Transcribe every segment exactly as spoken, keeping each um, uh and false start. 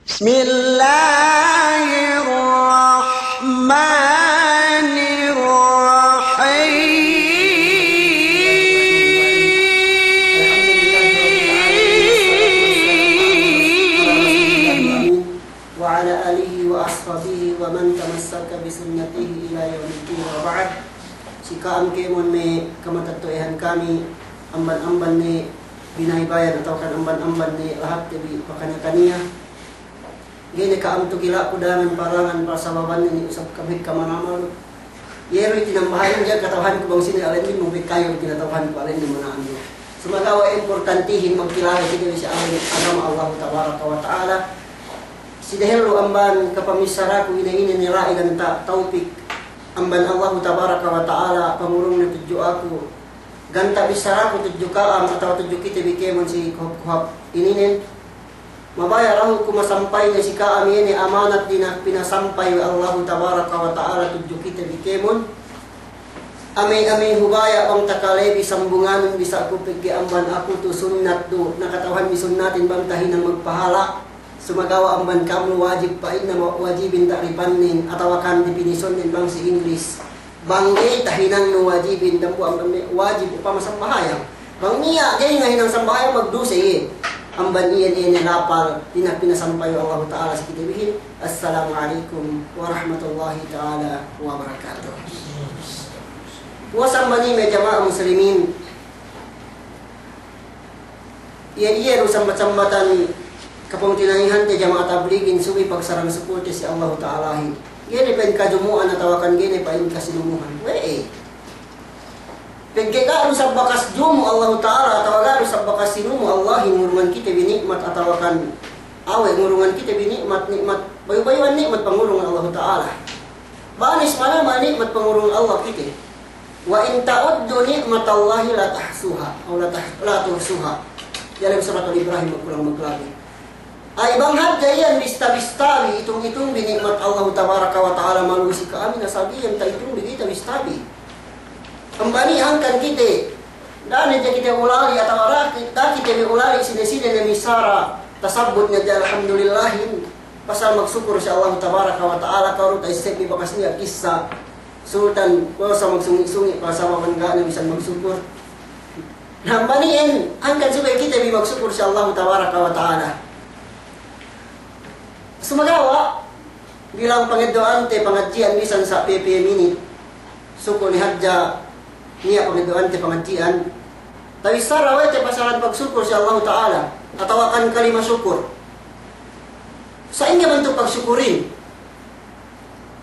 بسم الله الرحمن الرحيم. وعلى آله وأصحابه ومن تمسك بسنته إلى يوم الدين، وبعد. Si ka'am kēmon me' kamatetto'ahan kami, amban-amban ne binabayaan atawakan amban-amban ne lahatte bi pakaniya-kaniya. Ga'i ne ka'am tukila'ku dangan parangan pasababan ne ni usab kami kamanamal. Iye du tinambahan, ga'i kata'uhanku bang sine alenin, bang pe kayu tinata'uhanku alenin mana'an du. Sumagawa' importantihin magkilale kite bi si alenin agama Allahu Tabaraka wa Ta'ala. Si dehellu amban kapamissaraku ine-ine ne la'i ganta' tawpik amban Allahu Tabaraka wa Ta'ala pangurungne tudju aku. Ganta' bissaraku tudju ka'am atawa tudju kite bi kēmon si kohap-kohap ininen. Mabaya' dahu' ku masampayne si ka'am iye ne amanat dina pinasampay we' Allahu Tabaraka wa Ta'ala tudju kite bi kēmon. Amey-amey hubaya' bang takale bi sambunganun bisan ku pegge' amban aku tu sunnat du, na kata'uhan bi sunnatin bang tahinang magpahala'. Sumagawa' amban ka'am wajib, pa'inne ma-, wajibin ta'rifannin atawakan definisyonnen bang si English. Bang ga'i tahinangnu wajibin, dambuwa' amban me' wajib upama sambahayang. Bang niya' ga'i ngahinang sambahayang magduse iye. Amban iyan iye ne lapal, dina pinasampay we' Allahu Ta'ala si kite bihin. Assalamu alaikum warahmatullahi ta'ala wabarakatuh. Puwas amban iye me' jama'a muslimin. Iye, iye du sambat-sambatan kapungtina'ihante jama'a tabligin subey pagsarang sukulte si Allahu Ta'alahin. Ga'i ne pa'in kajumu'an atawakan ga'i ne pa'in kasinumuhan. We'ey. Pegge' ga' du sab bakas jumu' Allahu Ta'ala atawa ga' du sab bakas sinumu' Allahin ngurungan kite bi ni'mat atawakan awe' ngurungan kite bi ni'mat, ni'mat, bayu-bayuhan ni'mat pangurung Allahu Ta'ala. Banes manamal ni'mat pangurung Allah kite. "Wa in ta'uddu ni'matallahi la tuhsuha," aw la tah-, la tuhsuha. Diyalem Surat Al-Ibrahim magkulang maglabi. Ay bang hadja iyan bista-bista bi, itung-itung bi ni'mat Allahu Tabaraka wa Ta'ala malu'u si ka'amin, asal bi iyan ta'itung bi, ga'i tabista bi. Amban iyan hangkan kite, da'a ne hadja kite ulali' atawa da'a ki-, da'a kite bi ulali' sine-sine ne missara, tasabbut ne hadja alhamdulillahin. Pasal magsukur si Allahu Tabaraka wa Ta'ala, kalu ta'esseb bi bakas niya' kissa Sultan, kuwe' sa magsungi'-sungi', pasal bang ga' ne bisan magsukur. Na, amban iyan, hangkan subey kite bi magsukur si Allahu Tabaraka wa Ta'ala. Sumagawa', bilang pangeddo'ante pangadji'an bisan sa' pe-, pe minit. Suku' ne hadja niya' pangeddo'ante pangadji'an. Tabissara we' te pasalan pagsukur si Allahu Ta'ala. Atawakan kalima sukur. Sa'ingge bantuk pagsukurin?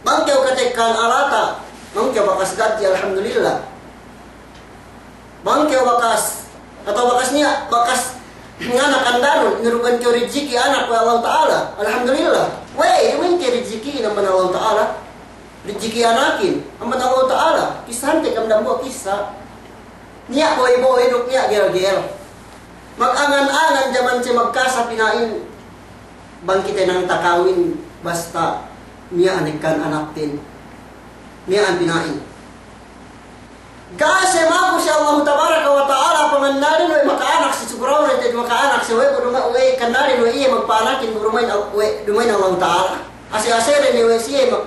Bang kew katekkahan alata', bang kew bakas gadji, alhamdulillah. Bang kew bakas, atawa bakas niya', bakas nganak andanun, inurugan kew rijiki' anak we' Allahu Ta'ala, alhamdulillah. We'ey, duma'in kew rijiki'in amban Allahu Ta'ala. Rijiki' anakin, amban Allahu Ta'ala. Kissahante kam dambuwa' kissa. Niya' boy-boy duk niya' gel-gel. Magangan-angan jaman siye magkasa pina'in. Bang kite nang takawin basta miya'an ekkan anakten. Miya'an pina'in. Ga' siye maku si Allahu Tabaraka wa Ta'ala pangannalin we' maka'anak si sukuraw ne te maka'anak si we' bu duma we' kannalin we' iye magpa'anakin bu duma'in Al-, we' duma'in Allahu Ta'ala. Ase-aseren ne we' siye ma-,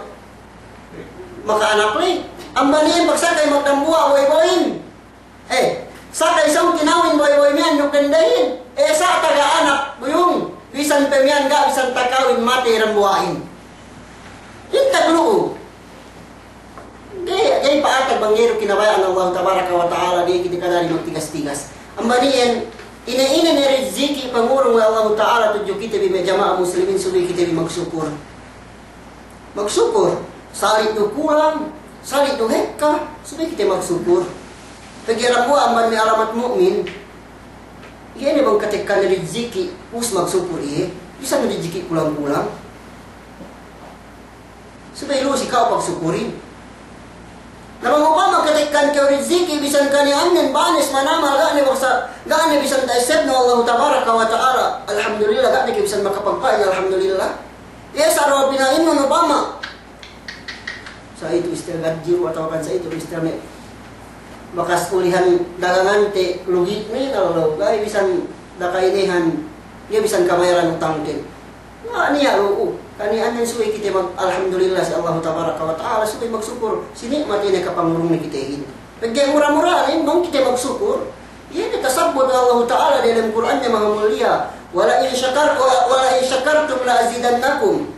maka'anak ley. Amban iyan pagsakay magdambuwa' boy-boyin. Eh, saka isab kinawin boy-boy miya'an duk dendehin. Eh, sa' taga anak buyung. Bisan pe miya'an ga' bisan takawin matey dambuwa'in. Intag lu'u. Ga'i, ga'i pa'atag bang ga'i du kinabaya'an Allahu Tabaraka wa Ta'ala, ga'i kite kadari magtigas-tigas. Amban iyan, ine-ine ne rijiki' pangurung we' Allahu Ta'ala tudju kite bi me' jama'a muslimin subey kite bi magsukur. Magsukur, sali' du kulang, sali' du hekka, subey kite magsukur. Pegge' dambuwa' amban me' alamat mu'min, iye ne bang katekkahan rijiki', us magsukur iye, bisan rijiki' kulang-kulang. Subey lu'u si ka'u pagsukurin. Na bang upama katekkahan kew rijiki' bisan kaniya'annen banes manamal ga' ne baksa, ga' ne bisan ta'essebnu Allahu Tabaraka wa Ta'ala. Alhamdulillah, ga' ne kew bisan makapagpa'in, alhamdulillah. Iye sa' dawa' pina'innu upama. Sa' itu istel gadji atawa kan sa' itu istel me' bakas ulihan dagangante lugi' ne lalu, ga'i bisan daka'inehan, ga'i bisan kabayaran utangten. Nga' niya' lu'u. Kaniya' anen subey kite mag-, alhamdulillah si Allahu tabaraka wa ta'ala, subey magsukur si ni'mat ine kapangurungnen kitehin. Pegge' mura-muranen bang kite magsukur, iye ne tasabbut we' Allahu ta'ala diyalem Kur'anne mahamulliya, "Wa la in shakar-, wa, wa la in shakartum la azidannakum,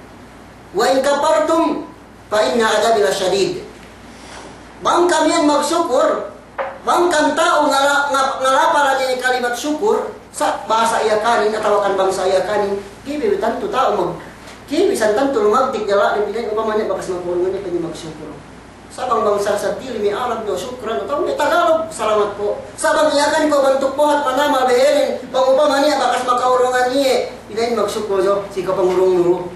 wa in kafartum fa inna adhabi lashadid." Bang kam iyan magsukur, bang kam ta'u ngala-, nga-, ngalapal ine kalimat sukur, sa' bahasa Yakanin atawa kan bangsa Yakanin, ga'i bi tantu ta'u mag-, ga'i bi san tantu lumagtik diyalem, pina'in upama ne bakas magkurungan ne pa'in magsukur. Sa' bang bangsa seddili me' Arab ne shukran, atawa me' Tagalog, salamat po. Sa' bang Yakan ko' bantuk pohat manamal behenen, bang upama ne bakas makaurungan iye, pina'in magsukur du si kapangurung nu.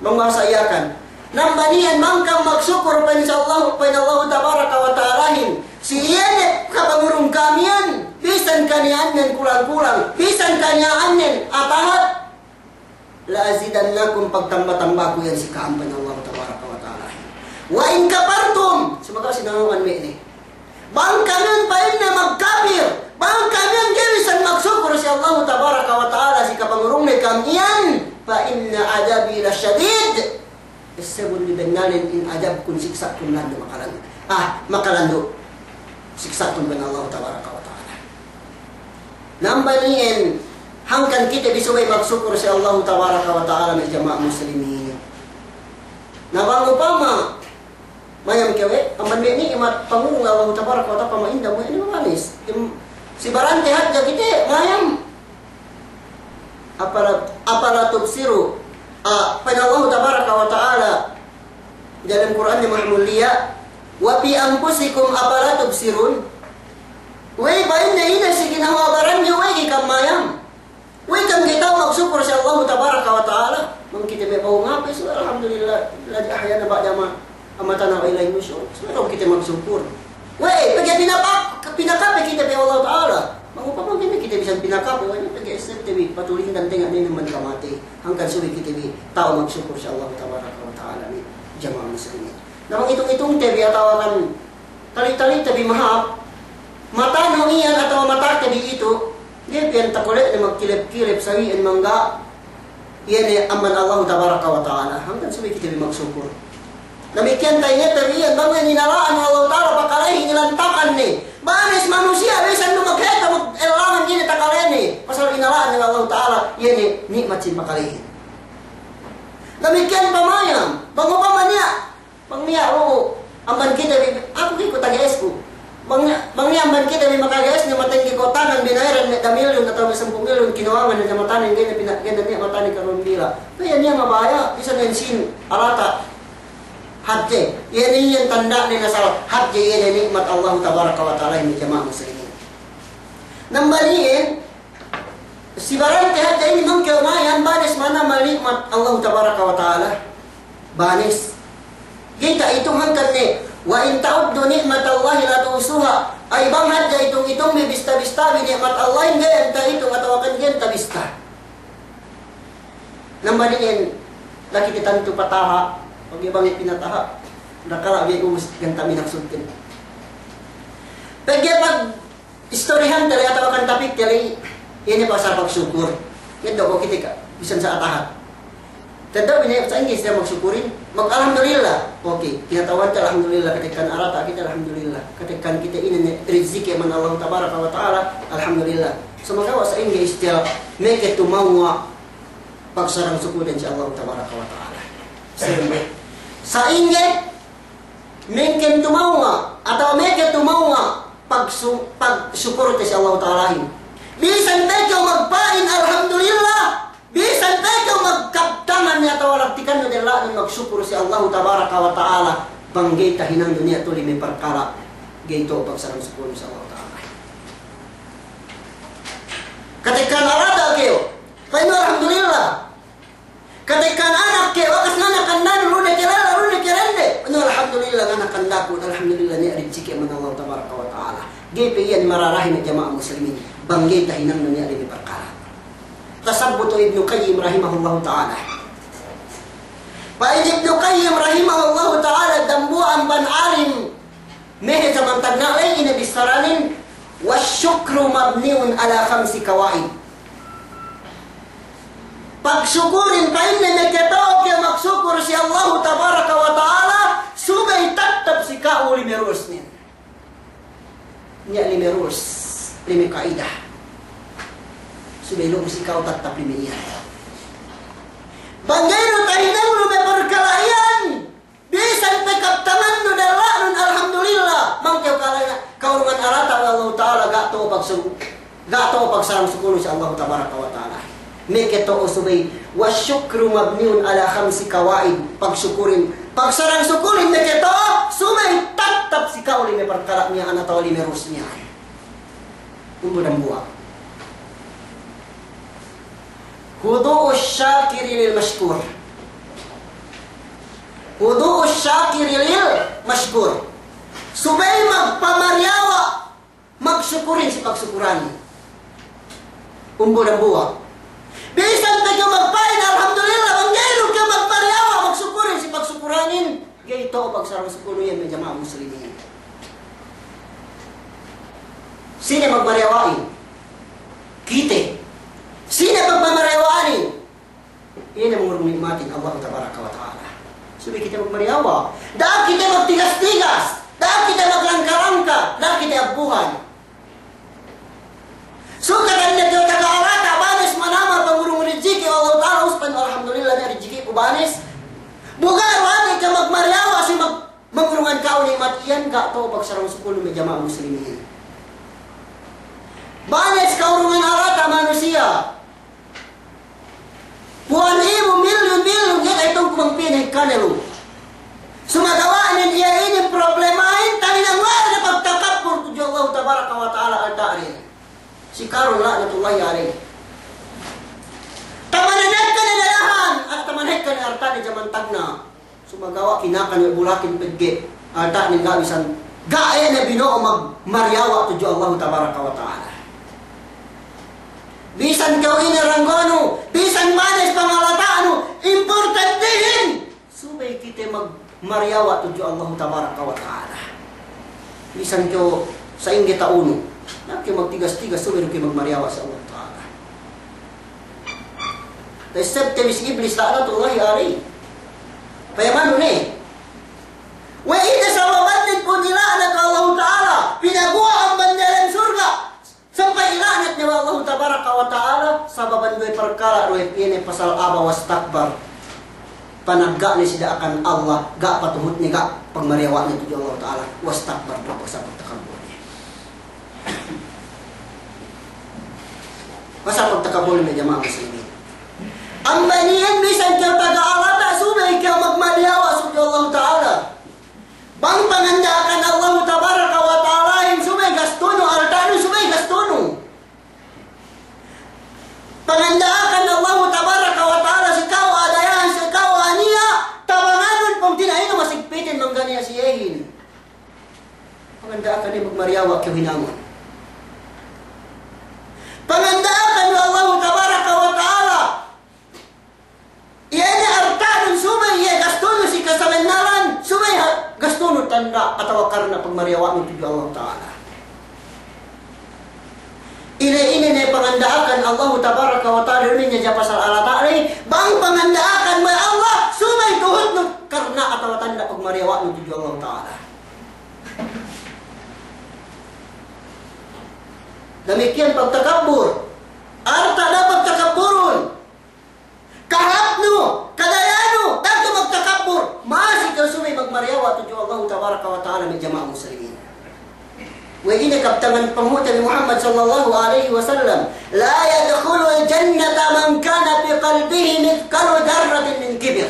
Bang bahasa Yakan. Nambaniyan bang kam magsukur pa'in si Allah, pa'in Allahu tabaraka wa ta'alahin, si iye ne kapangurung kam iyan, bisan kaniya'annen kulang-kulang, bisan kaniya'annen atahat, la azidannakum, pagtamba-tambaku iyan si ka'am, pa'in Allahu tabaraka wa ta'alahin. Wa in kafartum, sumagawa' sinangangan me' ne. Bang kam iyan pa'inne magkapir, bang kam iyan ga'i bisan magsukur si Allahu tabaraka wa ta'ala si kapangurungne kam iyan, fa inna adhabi lashadid. Essebun bi bennalnen in ajabkun, siksa'kun landu' makalandu'. Ah, makalandu' siksa'kun, pa'in Allahu tabaraka wa ta'ala. Nambaniyan, hangkan kite bi subey magsukur si Allahu tabaraka wa ta'ala, me' jama'a muslimin. Na bang upama mayam kew we', amban me' ni'mat pangurung Allahu tabaraka wa ta'ala, pamainda mu inin mabanis. Im-, si barante hadja kite mayam. Afala, afala tubsirun. Ah, pa'in Allahu tabaraka wa ta'ala diyalem Kur'anne mahamulliya, "Wa fi anfusikum afala tubsirun." We'ey pa'inne, ine si ginawa baranne, we'ey ga'i kam mayam. We'ey kam ga'i ta'u magsukur si Allahu tabaraka wa ta'ala. Bang kite me' ba'u ngape, subey alhamdulillah, alladhi ahyana ba'da ma amatana wa ilayhin nushur. Subey kite magsukur. We'ey, pegge' pinapa-, pinakape kite bi Allahu ta'ala. Bang upama ga'i ne kite bisan pinakape, we'ey, pegge' essebte bi patulindan tenga' ne amban kamatey. Hangkan subey kite bi ta'u magsukur si Allahu tabaraka wa ta'ala, me' jama'a muslimin. Na bang itung-itungte bi atawa kan tali-talite bi mahāp, matanu iyan atawa matakte bi itu, ga'i pe iyan takole'ne magkilep-kilep sawi'in mangga', iye ne amban Allahu tabaraka wa ta'ala, hangkan subey kite bi magsukur. Damikkiyan ta'inete bi iyan, bang iyan inala'an Allahu ta'ala pakalehin, ilantakan ne. Banes manusiya' bisan du magheto, mag-, ellangan iye ne takalene, pasal inala'an Allahu ta'ala iye ne ni'mat sin pakalehin. Damikkiyan pamayam, bang upama niya' Bang niya' lu'u amban kite bi, aku ga'i ku tage'esku. Bang niya', bang niya' amban kite bi makage'es ne, matengge ko' tanan, binayaran me' damilyun atawa me' sampū' milyun, kinuwangan ne matanen, ga'i ne pina-, ga'i ne niya' matanen karumbila. Iye niya' mabaya', bisan ne sīn arata' hadje. Iye ne iyan tanda'nen asal hadje, iye ne ni'mat Allahu tabaraka wa ta'ala, me' jama'a muslimin. Nambaniyen, si barante hadja inin bang kew mayam, banes manamal ni'mat Allahu tabaraka wa ta'ala. Banes. Ga'i ta'itung hangkan ne, "Wa in ta'uddu ni'matallahi la tuhsuha." Ay bang hadja itung-itung bi, bista-bista bi ni'mat Allahin, ga'i iyan ta'itung atawa kan ga'i iyan tabista. Nambaniyen, da'a kite tantu pataha', pegge' bang pinataha', dakala' ga'i ubus ganta' bi maksudten. Pegge' pag istorihante ley atawa kan tapikte ley, iye ne pasal pagsukur. Ngeddo' ko' kite ka, bisan sa' atahat. Teddo' bi ne, sa'ingge siye magsukurin? Mag-alhamdulillah. Oke, kinata'uhante alhamdulillah, katekkahan arata' kite alhamdulillah. Katekkahan kite ine ne rijiki' amban Allahu tabaraka wa ta'ala, alhamdulillah. Sumagawa' sa'ingge istil meke tumewwa' pagsarang-sukulten si Allahu tabaraka wa ta'ala. Sa'ingge, sa'ingge meke tumewwa', atawa meke tumewwa' pagsu-, pagsukulte si Allahu ta'alahin. Bisan pe kew magpa'in alhamdulillah, bisan pe kew magkabtangan ne atawa lagtikan ne della'nen magsukur si Allahu tabaraka wa ta'ala, bang ga'i tahinang dunya tuli me' parkala', ga'i tu'u pagsarang-sukulnu si Allahu ta'ala. Katekkahan arata' kew, pa'innu alhamdulillah. Katekkahan anak kew, bakas nganak andanu, lu ne ke lella, lu ne ke lende. Pa'innu alhamdulillah, nganak andaku, alhamdulillah, niya' rijiki' amban Allahu tabaraka wa ta'ala. Ga'i pe iyan mararahi me' jama'a muslimin, bang ga'i tahinang niya' dini parkala'. Tasabbut we' Ibnu Qayyim rahimahullahu ta'ala. Pa'in Ibnu Qayyim rahimahullahu ta'ala, dambuwa' amban alim, mehe jaman tagna' ley, ine bissaranen, "Wash-shukru mabniyun ala khamsi qawa'id." Pagsukurin, pa'inne, makato'o kew magsukul si Allahu Tabaraka wa Ta'ala, subey tattap si ka'u lime rules niya'. Niya' lime rules, lime ka'idah. Subey lu'u si ka'u tattap lime iyan. Bang ga'i du tahinang lu'u me' parkala' iyan, bisan pe kabtangannu della'nun, alhamdulillah, bang kew kala'inan, ka'urungan alata' we' Allahu Ta'ala, ga' to'o pagsu-, ga' to'o pagsarang sukulnu si Allahu Tabaraka wa Ta'ala. Makato'o subey, wasyukru mabniyun ala khamsi qawaid, pagsukurin, pagsarang sukulin makato'o, subey tattap si ka'u lime parkala' miya'an atawa lime rules miya'an. Umbul dambuwa'. Hudu'us syakiri lil mashkur. Hudu'us syakiri lil mashkur. Subey magpamariyawa' magsukurin si pagsukuranin. Umbul dambuwa'. Bisan pe kew magpa'in, alhamdulillah, bang ga'i du kew magpariyawa' magsukurin si pagsukuranin, ga'i to'o pagsarang sukulnu iyan, me' jama'a muslimin. Sine magmariyawa'in? Kite. Sine magmamariyawa'anin? Iye ne mangurung ni'matin Allahu Tabaraka wa Ta'ala. Subey kite magmariyawa'. Da'a kite magtigas-tigas. Da'a kite maglangka-langka. Da'a kite abbuhan. Sukatan ne kew taga alata', banes manamal pangurung rijiki' we' Allahu Ta'ala, uspan, alhamdulillah, niya' rijiki'ku banes. Bu ga' du ate' kew magmariyawa' si mag-, mangurungan ka'u ni'mat iyan, ga' to'o pagsarang sukulnu, me' jama'a muslimin. Banes ka'urungan alata' manusiya'. Puwan ibu milyun-milyun, ga'i ka'itungku bang piye ne kane lu. Sumagawa' inin iye inin problemahin, tahinang we' ne pagtakabbur tudju Allahu Tabaraka wa Ta'ala alta'in. Si Karun la'natullahi alayhi. Taman ekka ne darahan, at taman ekka ne alta'in jaman tagna'. Sumagawa' kinakan we' bulakin pegge', alta'nen ga' bisan, ga' iye ne bino'o magmariyawa' tudju Allahu Tabaraka wa Ta'ala. Bisan kew ine ranggonu, bisan banes pangalata'nu, importantihin subey kite magmariyawa' tudju Allahu Tabaraka wa Ta'ala. Bisan kew sa'ingge ta'unu, na kew magtigas-tigas, subey du kew magmariyawa' si Allahu Ta'ala. Ta'essebte bi si Iblis la'natullahi alayhi. Payamanu ne. We' ine sababannen pun nila'nat Allahu Ta'ala, pinaguwa' amban delem surga'. Sampay ila'nat ne we' Allahu Tabaraka wa Ta'ala, sababan duwe parkala', duwe, iye ne pasal aba wastakbar. Panagga' ne si da'akan Allah, ga' patuhut ne, ga' pagmariyawa'ne tudju Allahu Ta'ala, wastakbar, duwe pasal pagtakabbur ne. Pasal pagtakabbur ne, me' jama'a muslimin. Amban iyan bisan kew taga alata', subey kew magmariyawa' tudju Allahu Ta'ala. Bang panganda'akan Allahu Tabaraka wa Ta'alahin, subey gastunu alta'nu, subey gastunu. Panganda'akan Allahu Tabaraka wa Ta'ala si ka'u adayahan, si ka'u aniya', tabanganun pungtina'inu masigpitin mangganiya' si iyehin. Panganda'akan iye magmariyawa' kew hinangun. Panganda'akan we' Allahu Tabaraka wa Ta'ala, iye ne alta'nun subey iye gastunu si kasabennalan, subey ha-, gastunu tanda' atawa karna' pagmariyawa'nu tudju Allahu Ta'ala. Ine-ine ne panganda'akan Allahu Tabaraka wa Ta'ala, ine ne ja pasal alata' ley, bang panganda'akan we' Allah, subey tuhutnu karna' atawa tanda' pagmariyawa'nu tudju Allahu Ta'ala. Damikkiyan pagtakabbur. Alta' dapat takabburun. Kahāpnu, kadayanu, da'a kew magtakabbur. Masi kew subey magmariyawa' tudju Allahu Tabaraka wa Ta'ala, me' jama'a muslimin. We' ine kabtangan Panghu'te bi Muhammad sallallahu alayhi wasallam, "La yadkhulul jannata man kana fi qalbihi mithqalu dharratin min kibr."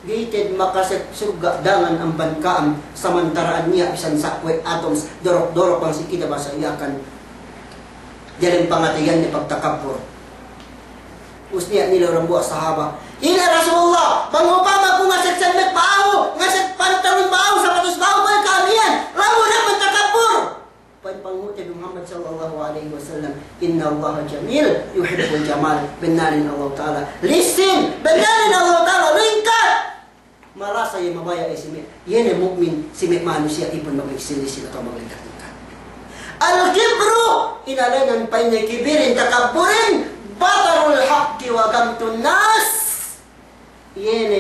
Ga'i te'ed makasek surga' dangan amban ka'am samantara'an niya' bisan sa' kuwe' atoms, dorok-dorok bang si kite bahasa Yakan. Diyalem pangateyanne pagtakabbur. Us niya' nila dambuwa' sahaba, "Ine Rasulullah, bang upama ku ngasek semmek ba'ahu, ngasek pantalun ba'ahu, sapatus ba'ahu, kuwe' ka'am iyan, lamu ne amban takabbur?" Pa'in Panghu'te bi Muhammad sallallahu alayhi wasallam, "Innallaha jamil, yuhibbul jamal." Bennalin Allah Ta'ala lisin, bennalin Allah Ta'ala lingkat. Malasa iye mabaya' iye si me', iye ne mu'min, si me' manusiya' ipun maglisin-lisin atawa maglingkat-lingkat. Al-kibru, inēnan pa'inne kibirin, takabburin, batarul haqqi wa ghamtun nas. Iye ne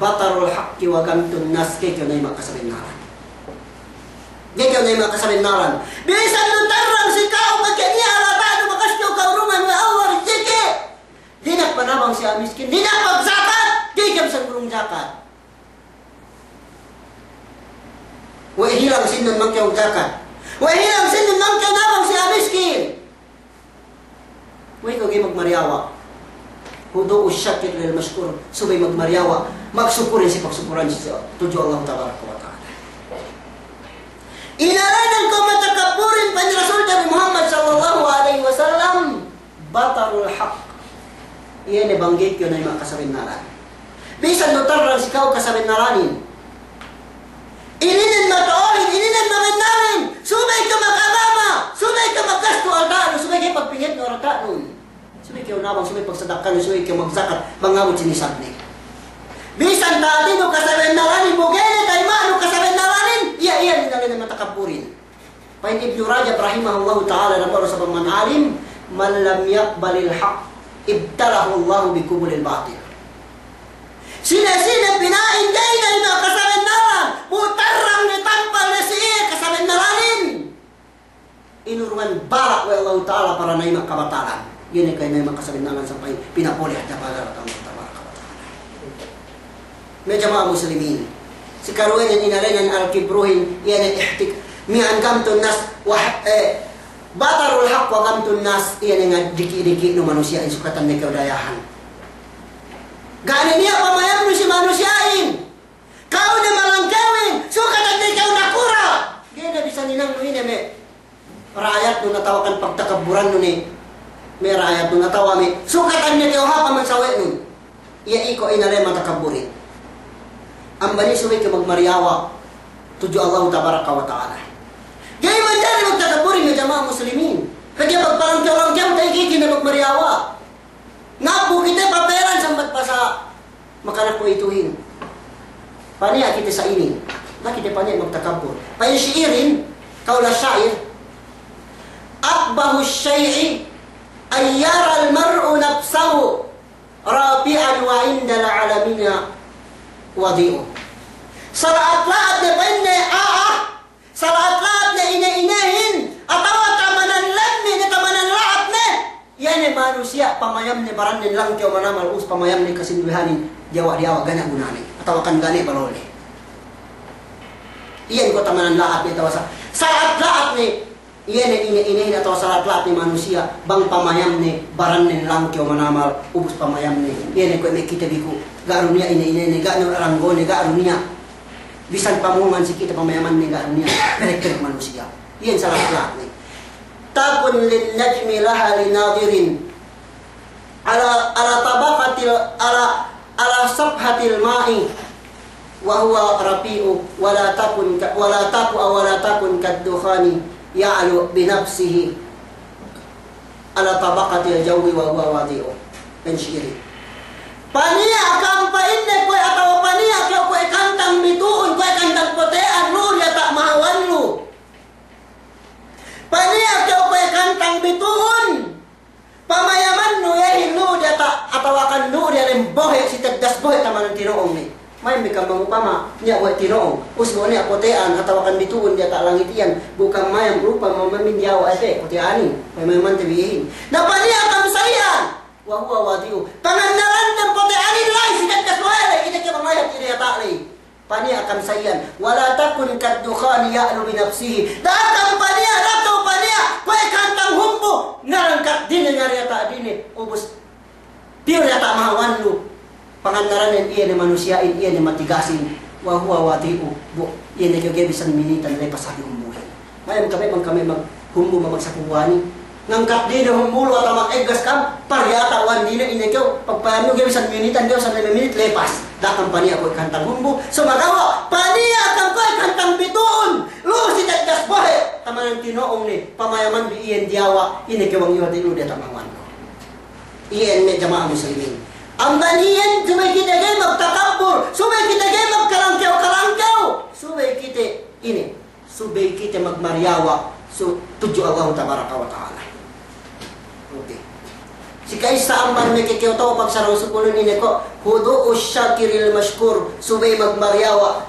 batarul haqqi wa ghamtun nas, ga'i kew nayima' kasabennalan. Ga'i kew nayima' kasabennalan. Bisan du tarrang si ka'u pegge' niya' alata'nu bakas kew kaurungan we' Allah rijiki'. Dina'ak panabang si a'a miskin, dina'ak pagjakat, ga'i kew bisan ngurung jakat. We' hilang sīnnun bang kew jakat. We' hilang sīnnun bang kew nabang si a'a miskin. We'ey kew ga'i magmariyawa'. Hudu'u shakir lil mashkur. Subey magmariyawa'. Magsukurin si pagsukuran si tudju Allah tabaraka wa ta'ala. Inēnan kew matakabburin, pa'in Rasul Nabi Muhammad sallallahu alaihi wasallam, batarul haqq. Iye ne bang ga'i kew nayima' kasabennalan. Bisan du tarrang si ka'u kasabennalanin. Ininen mato'ohin, ininen mabennalin, subey kew magagama, subey kew maggastu alta'nun, subey kew pagpingetnu alta'nun. Subey kew nabang, subey pagsadakanu, subey kew magjakat, bang abut si nisabne. Bisan ta'atinu kasabennalanin, bu ga'i ne tayima'nu kasabennalanin, iye, iye, inēnan matakabburin. Pa'in Ibnu Rajab rahimahullahu ta'ala, dambuwa' du sabab man alim, man lam yaqbalil haqq, ibtalahullahu bi qubulil batil. Sine-sine pina'in ga'i nayima' kasabennalan, bu tarrang ne tampal ne si iye kasabennalanin, inurungan bala' we' Allahu ta'ala para nayima' kabatalan. Iye ne ga'i nayima' kasabennalan sampay pinapole hadja bala' we' Allahu tabaraka wa ta'ala. Me' jama'a muslimin. Si karuwenen inēnan al-kibruhin, iye ne ihtik-, miya'an ghamtun nas, wah-, eh, batarul haqq wa ghamtun nas, iye ne ngadiki'-diki'nu manusiya'in sukatan ne kew dayahan. Ga' ne niya' pamayamnu si manusiya'in. Ka'u ne malangkewin, sukatan ne kew nakura'. Ga'i ne bisan hinangnu ine me' ra'ayatnun atawakan pagtakabburannu ne me' ra'ayatnun atawa me' sukatan ne kew hāp amban sawe'nun. Iye iko' inēnan matakabburin. Amban iye subey kew magmariyawa' tudju Allahu tabaraka wa ta'ala. Ga'i manjari magtakabburin, ya jama'a muslimin. Pegge' pagpalangkew-langkew ta'i kite ne magmariyawa'. Ngabbu kite paperan sambat pasa makanak kuwe'ituhin. Paniya' kite sa inin. Na kite paniya' magtakabbur. Pa'in si'irin, kaul as-sa'ir, "Aqbahu ash-shay'i an yara al-mar'u nafsahu rafi'an wa 'inda al-'alamina wadi'u." Sala'at-la'at ne pa'inne a'a, sala'at-la'at ne ine-inehin, atawa tamanan lemmi ne, tamanan la'at ne, iye ne manusiya' pamayamne barannen langkew manamal, ubus pamayamne kasinduwehanin, diyawa'-diyawa' ga' ne gunane, atawakan ga' ne balole. Iyan ko' tamanan la'at ne atawa sa-, sala'at-la'at ne, iye ne ine-inehin atawa sala'at-la'at ne manusiya', bang pamayamne barannen langkew manamal, ubus pamayamne, iye ne kuwe' me' kite bi ku, ga' du niya' ine-inene, ga' du niya' langgone, ga' du niya'. Bisan pamuhungan si kite pamayamanne ga' du niya', pelek-pelek manusiya'. Iyan sala'at-la'at ne. Takun lin najmi laha li nadhirin. Ala, ala tabaqatil, ala, ala safhatil ma'i wa huwa rafi'u, wa la takun ka, wa la taku, wa la takun kad dukhani ya'lu bi nafsihi ala tabaqatil jawwi wa huwa wadi'u. Pa'in si'irin. Paniya' kam pa'inne kuwe' atawa paniya' kew kuwe' kantang bitu'un, kuwe' kantang pote'an, lu'u diyata' mahawan lu. Paniya' kew kuwe' kantang bitu'un. Pamayamannu iyehin lu'u diyata' atawakan lu'u diyalem bohe', si teddas bohe' tamanan tino'ong ne. Mayam bi kam mangupama niya' bohe' tino'ong, ubus bohe' niya' pote'an atawakan bitu'un diyata' langit iyan, bu kam mayam rupa mamamin diyawa' ete pote'anin, pamayamante bi iyehin. Na paniya' kam sa iyan, wa huwa wadi'u. Pangannalante pote'anin la'i si teddas bohe' la'i, kite ke bang la'i hati diyata' la'i. Paniya' kam sa iyan, wa la takun kad dukhani ya'lu bi nafsihi. Da'a kam paniya', da'a kew paniya', kuwe' kantang humbu, ngarangkat dine, ngariyata' dine, ubus piyu diyata' mahawan lu. Pangannalannen iye ne manusiya'in, iye ne matigasin, wa huwa wadi'u, bu, iye ne kew ga'i bisan minitan lepas hati humbuhin. Mayam kami, bang kami maghumbu, magsakuwani. Ngangkat dine humbu lu atawa mageggas kam, pariyata' wan dine ine kew, pagpayamnu ga'i bisan minitan, ga'i bisan lime minit, lepas. Da'a kam paniya' kuwe' kantang humbu, sumagawa' paniya' kam kuwe' kantang bitu'un, lu'u si teddas bohe', tamanan tino'ong ne, pamayaman bi iyan diyawa', ine kew bang iwate lu'u diyata' mahawan lu. Iyan me' jama'a muslimin. Amban iyan subey kite ga'i magtakabbur, subey kite ga'i magkalangkew-kalangkew, subey kite ine. Subey kite magmariyawa', su-, tudju Allahu tabaraka wa ta'ala. Oke. Si Ka'issa amban meke kew to'o pagsarang sukulun ine ko', hudu'u shakiril mashkur, subey magmariyawa',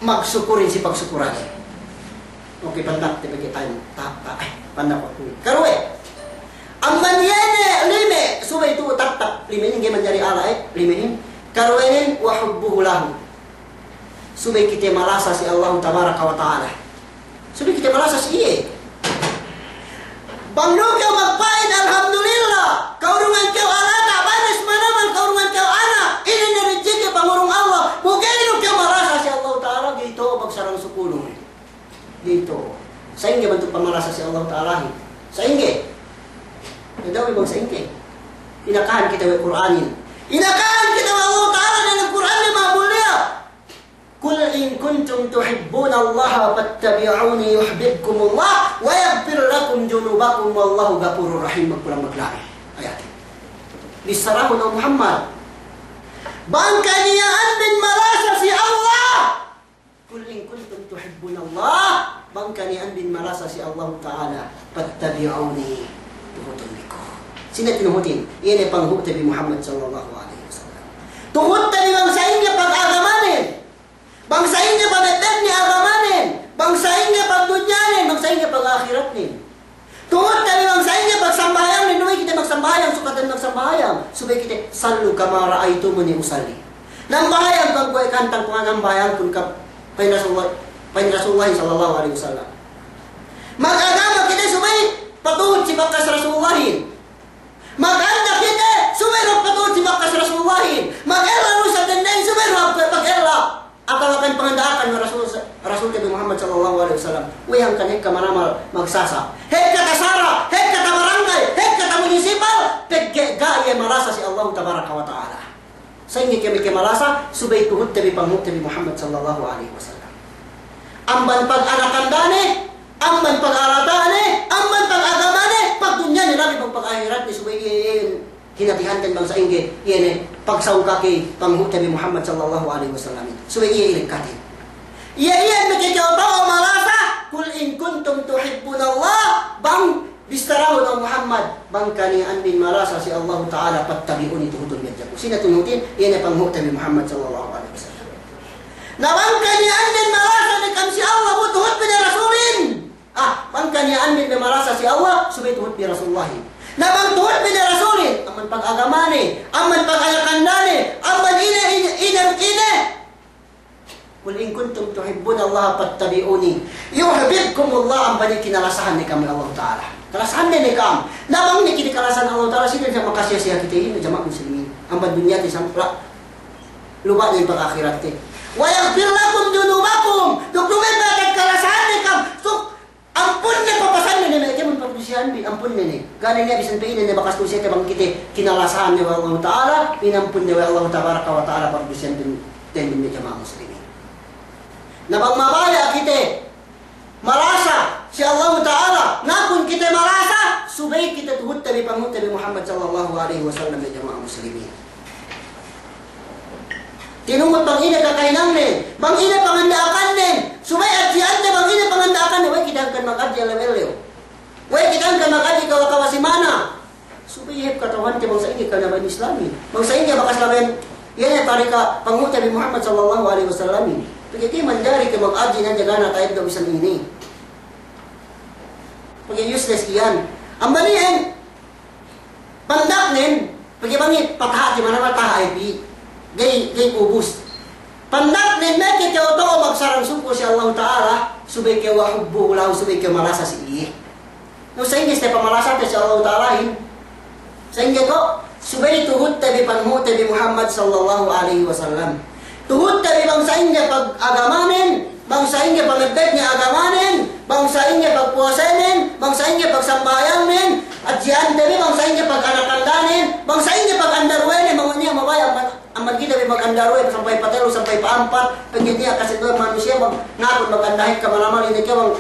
magsukurin si pagsukuran. Oke, pandak te pegge' time. Ta, ta, eh, pandak waktu. Karuwe. Amban iye ne lime, subey tu'u taktak. Limehin ga'i manjari ala, eh, limehin. Karuwehin, wa hubbuhu lahu. Subey kite malasa si Allahu tabaraka wa ta'ala. Subey kite malasa si iye. Bang du kew magpa'in, alhamdulillah, ka'urungan kew alata', banes manamal ka'urungan kew anak, inin ne rijiki' pangurung Allah, bu ga'i du kew malasa si Allahu ta'ala, ga'i to'o pagsarang sukulun. Ga'i to'o. Sa'ingge bantuk pamalasa si Allahu ta'alahin? Sa'ingge? Tada'u bang sa'ingge. Inakahan kite we' Kur'anin. Inakahan kite we' Allahu ta'ala diyalem Kur'anin mamuliya. Qul in kuntum tuhibbunallaha fattabi'uni yuhbibkumullah wa yaghfir lakum dhunubakum wallahu ghafurur rahim. Magkulang maglabi. Ayat. Bissarahun, o Muhammad. Bang kaniya'an bin malasa si Allah. Qul in kuntum tuhibbunallah. Bang kaniya'an bin malasa si Allahu ta'ala. Fattabi'uni. Tuhutun bi ku. Sine tinuhutin? Iye ne panghu'te bi Muhammad sallallahu alaihi wasallam. Tuhut te bi bang sa'ingge pagagamanen. Bang sa'ingge pamedden ne agamanen, bang sa'ingge pagdunyanen, bang sa'ingge pagahiratnen. Tuhut te bi bang sa'ingge pagsambahayangnen, duma'in kite magsambahayang, sukatan magsambahayang, subey kite, sallu kama ra'aytumuni usalli. Nambahayang bang kuwe' kantang kuwe' nambahayangkun ka'am, pa'in Rasulullah, pa'in Rasulullah sallallahu alaihi wasallam. Magagama kite subey patuhut si bakas Rasulullahin. Maganda kite, subey du patuhut si bakas Rasulullahin. Magella du sa tenden, subey du pagella. Apalagi panganda'akan we' Rasul, Rasul Nabi Muhammad sallallahu alaihi wasallam. We'ey hangkan ekka manamal magsasa. Ekka tasara, ekka tabarangay, ekka tamunisipal, pegge' ga'i iye malasa si Allahu tabaraka wa ta'ala. Sa'ingge kami ke malasa, subey tuhutte bi panghu'te bi Muhammad sallallahu alaihi wasallam. Amban paganakan dane, amban pagalatane, amban pagagamane, pagdunyane, labi pag, pagahiratne, subey iye, iye, hinatihanten bang sa'ingge, iye ne, pagsawkake, panghu'te bi Muhammad sallallahu alaihi wasallam. Subey iye, iye lekkatin. Iye, iye, meke kew to'o malasa, qul in kuntum tuhibbunallah, bang Bissarahun, o Muhammad, bang kaniya'an bin malasa si Allahu ta'ala, fattabi'uni, tuhutun bi hadja ku. Sine tinuhutin? Iye ne panghu'te bi Muhammad sallallahu alaihi wasallam. Na bang kaniya'an bin malasa ne ka'am si Allah, bu tuhut bi ne Rasulin. Ah, bang kaniya'an bin malasa si Allah, subey tuhut bi Rasulullahin. Na bang tuhut bi ne Rasulin, amban pagagamane, amban paganakandane, amban ine, ine, ine, ine. Qul in kuntum tuhibbunallaha fattabi'uni yuhbibkumullah, amban iye kinalasahan ne ka'am we' Allahu ta'ala. Kalasahan ne ka'am. Na bang ne kite kalasahan Allahu ta'ala, sine siye makasiya-siya kite, iye ne jama'a muslimin. Amban dunyate sampay luba' ne pagahiratte. Wa yaghfir lakum dhunubakum. Duk duma'in pe kalasahan ne ka'am. Suk Ampunne, papasanne ne me' kēmon pagdusehanbi, ampunne ne. Ga' ne niya' bisan pe ine ne bakas dusete bang kite kinalasahan ne we' Allahu ta'ala, inampun ne we' Allahu tabaraka wa ta'ala pagdusehanten me' jama'a muslimin. Na bang mabaya' kite malasa si Allahu ta'ala, ngapun kite malasa, subey kite tuhutte bi panghu'te bi Muhammad sallallahu alaihi wasallam me' jama'a muslimin. Tinuhut bang ine kakahinangnen, bang ine panganda'akannen, subey hadji'ante bang ine panganda'akannen, we' kite hangkan maghadji' ellew-ellew. We' kite hangkan maghadji' kawa-kawa simana. Subey hep kata'uhante bang sa'ingge kanaban Islamin. Bang sa'ingge bakas labeyan, iye ne tarika panghu'te bi Muhammad sallallahu alaihi wasallamin. Pegge' ga'i manjari ke maghadji' ne hadja ga' ne ta'eddo' bisan ine. Pegge' useless iyan. Amban iyan, pandaknen, pegge' bang iye pataha' di mana-mana taha' iye pi. Ga'i, ga'i ubus. Pandaknen meke kew to'o magsarang sukul si Allahu ta'ala, subey kew wa hubbuhu lahu, subey kew malasa si iye. Nu sa'ingge si pamalasa te si Allahu ta'alahin. Sa'ingge ko', subey tuhutte bi panghu'te bi Muhammad sallallahu alaihi wasallam. Tuhutte bi bang sa'ingge pagagamanen, bang sa'ingge pamebbetne agamanen, bang sa'ingge pagpuwasenen, bang sa'ingge pagsambahayangnen, hadji'ante bi bang sa'ingge paganakandanen, bang sa'ingge pagandaruwenen, bang niya' mabaya' amban, amban kite bi magandaruwe sampay patellu, sampay pa'ampat, pegge' niya' kaseduwe manusiya' bang ngakun magandahin kamanamal ine ke bang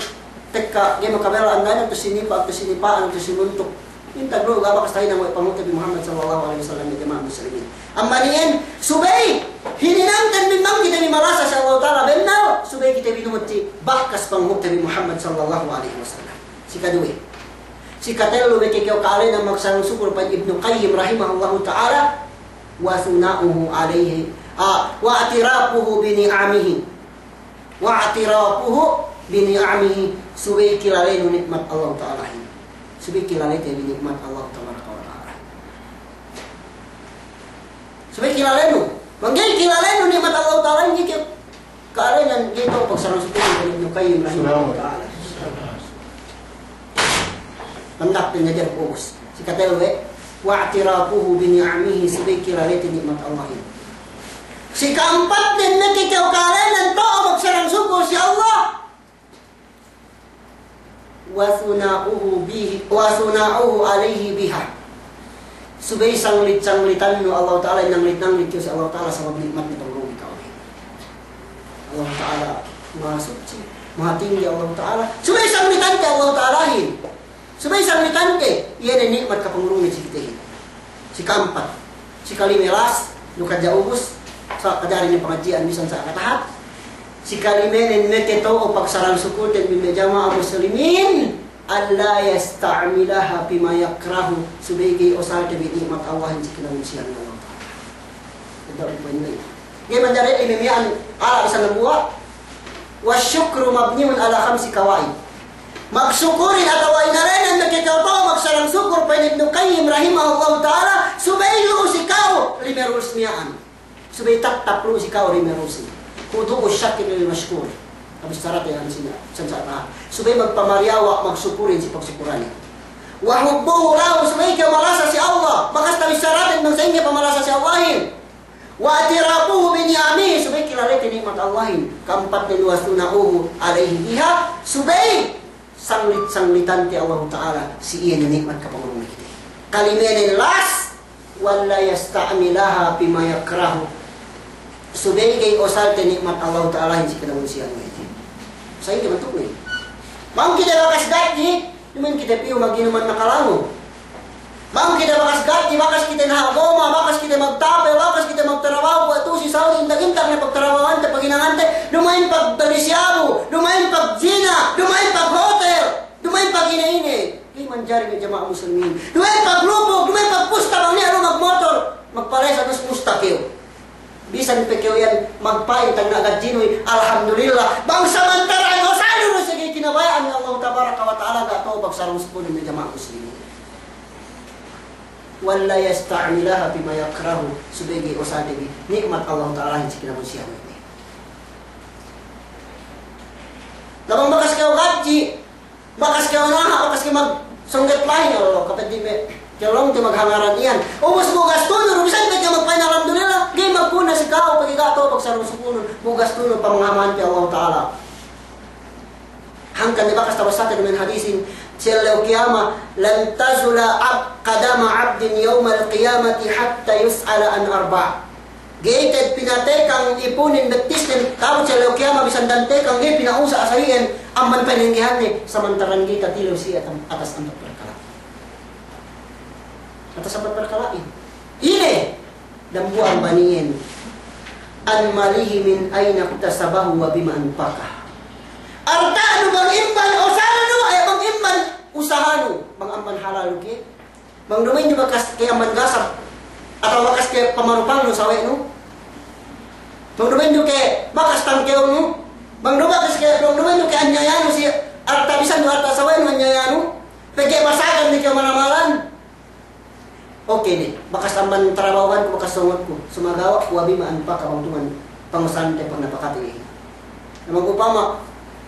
tekka ga'i makabella andane tu sinipa', tu sinipa', tu sinuntuk. Intag du ga' bakas tahinang we' panghu'te bi Muhammad sallallahu alaihi wasallam ya jama'a muslimin. Amban iyan, subey hininangten bi bang kite bi malasa si Allahu ta'ala bennal, subey kite bi nuhut si bakas panghu'te bi Muhammad sallallahu alaihi wasallam. Si kaduwe. Sikatellu meke kew ka'alenan magsarang sukul, pa'in Ibnu Qayyim rahimahullahu ta'ala, wa thana'uhu alayhi, ah, wa i'tirafuhu bi ni'amihi. Wa i'tirafuhu bi ni'amihi, subey kilalenu ni'mat Allah Ta'alahin. Subey kilalete bi ni'mat Allah Tabaraka wa Ta'ala. Subey kilalenu. Bang ga'i kilalenu ni'mat Allah Ta'alahin, ga'i kew ka'alenan, ga'i kew pagsarang sukul, pa'in Ibnu Qayyim rahimahullahu ta'ala. Pandak te ngajar ubus. Sikatellu we', wa i'tirafuhu bi ni'amihi, subey kilalete ni'mat Allahin. Sika'ampatnen meke kew ka'alenan to'o magsarang sukul si Allah. Wa thana'uhu bihi, wa thana'uhu alayhi biha. Subey sanglit-sanglitannu Allah Ta'ala, nanglit-nanglit kew si Allah Ta'ala sabab ni'matne pangurungi kew. Allah Ta'ala maha suchi, maha tinggi Allah Ta'ala. Subey sanglitante Allah Ta'alahin. Subey sanglitante, iye ne ni'mat kapangurungne si kitehin. Sika'ampat. Sikalime las, du kadja ubus, sa' kajari ne pangadji'an bisan sa' katahat. Sikalimenen meke to'o pagsarang sukulten bi me' jama'a muslimin, alla yasta'milaha fima yakrahu, subey ga'i osalte bi ni'mat Allahin si kinamunsihan Allah Ta'ala. Ga'i manjari lime miya'an ala' bisan dambuwa'. Wash shukru mabniyun ala khamsi qawaid. Magsukurin atawa inalenan meke kew to'o magsarang sukul, pa'in Ibnu Qayyim rahimahullahu ta'ala, subey lu'u si ka'u lime rules miya'an. Subey tattap lu'u si ka'u lime rules. Khudu'u shakir lil mashkur. Tabissarate iyan sina, sansa' taha. Subey magpamariyawa', magsukurin si pagsukuranin. Wa hubbuhu lahu, subey kew malasa si Allah. Bakas tabissaraten bang sa'ingge pamalasa si Allahin. Wa i'tirafuhu bi ni'amihi, subey kilalete ni'mat Allahin. Ka'ampatnen, wa thana'uhu alayhi biha, subey sanglit-sanglitante Allahu Ta'ala si iye ne ni'mat kapangurungne kite. Kalimenen las, wa alla yasta'milaha fima yakrahu. Subey ga'i osalte ni'mat Allahu Ta'alahin si kinamunsihan we' te. Sa'ingge bantukne? Bang kite bakas gadji, duma'in kite piyu maginuman nakalangu. Bang kite bakas gadji, bakas kite naha' goma, bakas kite magtapel, bakas kite magtarabahu, kuwe' tu'u si Saudi, intak-intak ne pagtarabahante, paghinangante, duma'in pagbelli si abu, duma'in pagzina, duma'in paghotel, duma'in pagine-ine. Ga'i manjari me' jama'a muslimin. Duma'in paglupuk, duma'in pagpusta, bang niya' lu magmotor, magpalesa, terus pusta kew. Bisan pe kew iyan magpa'in tagna' gadjinu, alhamdulillah. Bang samantara' osalu du si ga'i kinabaya'an we' Allahu Tabaraka wa Ta'ala, ga' to'o pagsarang sukul me' jama'a muslimin. Wa alla yasta'milaha fima yakrahu, subey ga'i osalte bi ni'mat Allahu Ta'alahin si kinamunsihan we' te. Na bang bakas kew gadji, bakas kew naha', bakas kew magsongget lahin, Allah, kapeddi' me' kew longte maghangaran iyan. Ubus bu gastunu du, bisan pe kew magpa'in alhamdulillah, ga'i magkuna si ka'u, pegge' ga' to'o pagsarang sukulun, bu gastunu du, pamangahamante Allahu Ta'ala. Hangkan ne bakas tabasate duma'in hadisin, si ellew kiyama, lan tazula ab-, qadama abdin yawmal qiyamati hatta yus'ala an arba'. Ga'i te'ed pinatekang ipunin bettisnen, ta'abut si ellew kiyama bisan dantekang, ga'i pina'usa' asal iyan, amban panenggehanne, samantaran ga'i tatilew siye atas ampat parkala'. Atas ampat parkala'in. Ine? Dambuwa' amban iyan. An malihi min ayna iktasabahu wa bima anfaqah. Arta'nu bang amban usalnu, eh, bang amban usahanu, bang amban halalnu ke. Bang duma'in du bakas ke amban gasap, atawa bakas ke pamarupangnu sawe'nu. Bang duma'in du ke bakas tangkewnu. Bang du bakas ke, bang duma'in du ke anyayanu si arta bisan du arta sawe'nu anyayanu. Pegge' basagan ne kew manamalan. Oke ne, bakas amban tarabahuhanku, bakas songotku. Sumagawa' wa bima anfaqah, bang tuman pangusahante, pagnapakate. Na bang upama,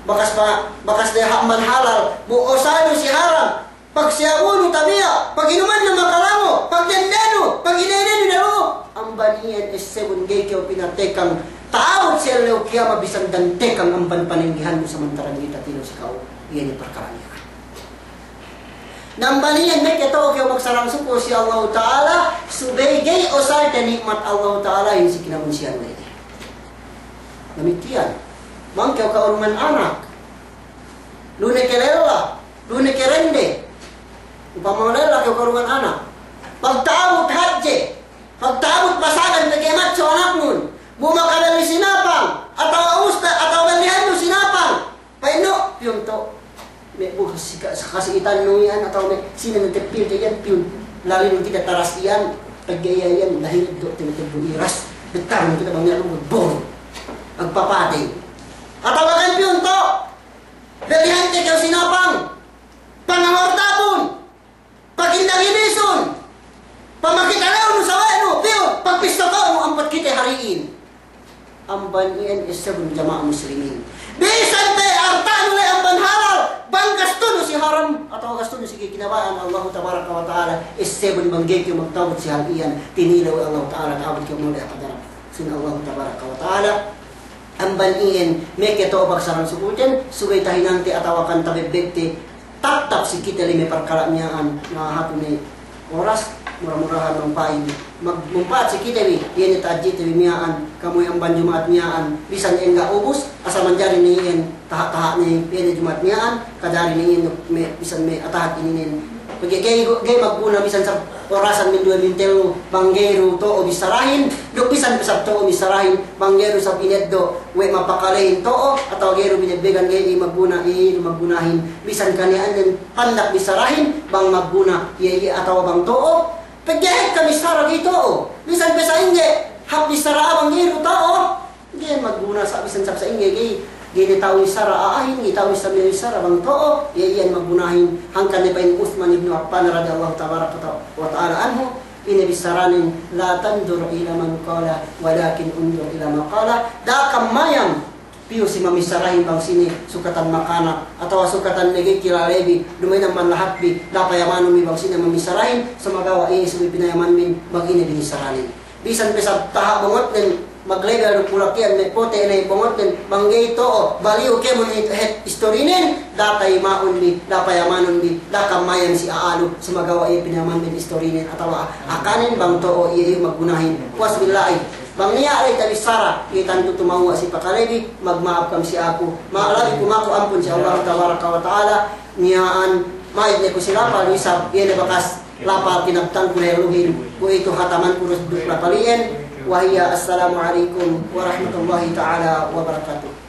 bakas pa, bakas de ha-, amban halal, bu usalnu si haram. Pagsiyabunu tabiya', paginumannu makalango, pagdendenu, pagine-inenu dalu, amban iyan essebun ga'i kew pinatekang, ta'abut si ellew kiyama bisan dantekang amban panenggehannu samantaran ga'i tatilew si ka'u, iye ne parkala' niya'. Na amban iyan meke to'o kew magsarang sukul si Allahu Ta'ala, subey ga'i usalte ni'mat Allahu Ta'alahin si kinamunsihan we' te. Damikkiyan, bang kew ka'urungan anak, lu ne ke lella, lu ne ke rende. Upama lella kew ka'urungan anak. Pagta'abut hadje, pagta'abut pasagan pegge' matso anaknun. Bu makabelli sinapang, atawa usta, atawa bellihannu sinapang. Pa'innu, piyunto'. Me' bu sika-, kasi'itannu iyan, atawa me' Sine ne teppil te iyan piyun. Lalinun kite taras iyan, pegge' iye iyan, lahineddo' te ne tebbu iras. Bettarun kite bang niya' lugud, bor. Magpapatey. Atawa kan piyun to'. Belihante kew sinapang. Pangahortapun. Pakindangibisun. Pamakitale'un sawe'nu, piyun. Pagpistoko'nu ampat kite hari'in. Amban iyan essebun jama'a muslimin. Bisan pe arta'nu le amban halal, bang gastunu si haram, atawa gastunu si kinabaya'an Allahu tabaraka wa ta'ala, essebun bang ga'i kew magtawbat si hal iyan, tinilew we' Allahu ta'ala, ta'abut kew mole' hap hadarat sin Allahu tabaraka wa ta'ala. Amban iyan, meke to'o pagsaran sukulten, subey tahinangte atawa kan tabebbegte, tattap si kite lime parkala' miya'an, na hatu ne oras, mura-murahan manpa'at, mag-, manpa'at si kite bi, iye ne ta'ajite bi miya'an, kamuwe amban Juma'at miya'an, bisan engga' ubus, asal manjari ne iyan, taha'-taha' ne, iye ne Juma'at miya'an, kajari ne iyan, me', bisan me' atahat ininen. Pegge' ga'i, ga'i magguna bisan sab orasan min duwe min tellu, bang ga'i du to'o bissarahin, duk bisan sab to'o bissarahin, bang ga'i du sab ineddo', we' mapakalehin to'o, atawa ga'i du binebbegan ga'i magguna, iye du maggunahin. Bisan kaniya'annen pandak bissarahin, bang magguna, iye, iye, atawa bang to'o, pegge' ekka bissara ga'i to'o. Bisan pe sa'ingge, hap bissara bang ga'i du to'o. Ga'i magguna sa' bisan sab sa'ingge, ga'i, ga'i ne ta'u bissara a'ahin, ga'i ta'u bissara bang to'o, iye iyan maggunahin. Hangkan ne pa'in Uthman ibnu Affan radiyallahu tabaraka wa ta'ala anhu, ine bissaranen, "La tanzur ila man qala, walakin unzur ila ma qala." Da'a kam mayam piyu si mamissarahin bang sine sukatan makanak, atawa sukatan ne ga'i kilalebi, duma'in amban lahatbi, da'a payamanun bi bang sine mamissarahin, sumagawa' iye subey pinayamanbin bang ine binissaranen. Bisan pe sab taha' bongotnen, maglebel du pulak iyan me' pote' ne bongotnen, bang ga'i to'o, baliyu kēmon hep istorinen, da'a tayima'un bi, da'a payamanun bi, da'a kam mayam si a'a lu, sumagawa' iye pinayamanbin istorinen, atawa akanen bang to'o iye iyu maggunahin. Puwas billahi. Bang niya' la'i tabissara, iye tantu tumewwa' si pakalebi, magma'ap kam si aku. Ma'alabi ku maku ampun si Allahu tabaraka wa ta'ala, miya'an, ma'id ne ku si lapal isab, iye ne bakas lapal kinabtanku dehelluhin, kuwe'itu hatamanku duk lapal iyan, wa hiya assalamu alaikum warahmatullahi ta'ala wabarakatuh.